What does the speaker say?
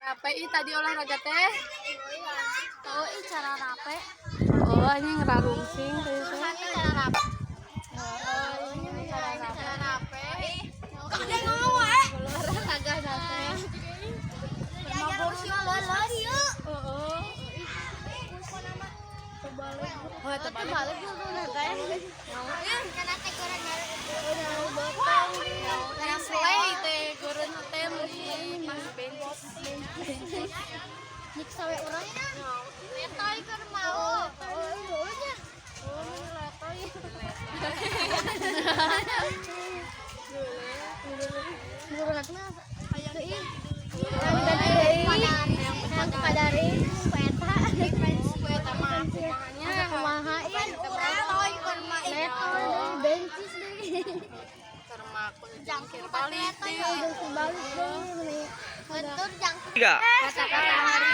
Capek ih tadi olahraga teh. Oh, ih, cara rape. Oh, ini ngerarungsing teh teh. Cara rape. Oh, ini cara rape. Cara rape. Ada ngomong wae. Olahraga teh. Lolos. Heeh. Oh, terbalik. Balik dulu teh. Slay teh gurun teh meuni mas bencis. Nyiksa we urang nya. Letoy keur mau. Oh, nya. Oh, letoy. Gurun mah teuing. Yang padari ku eta. Ku eta mah kumahanya. Kumaha ieu? Letoy keur mah. Letoy bencis deui. Keur mah aku jangkir balik. Jangkir balik deui. Tiga. Kata-kata.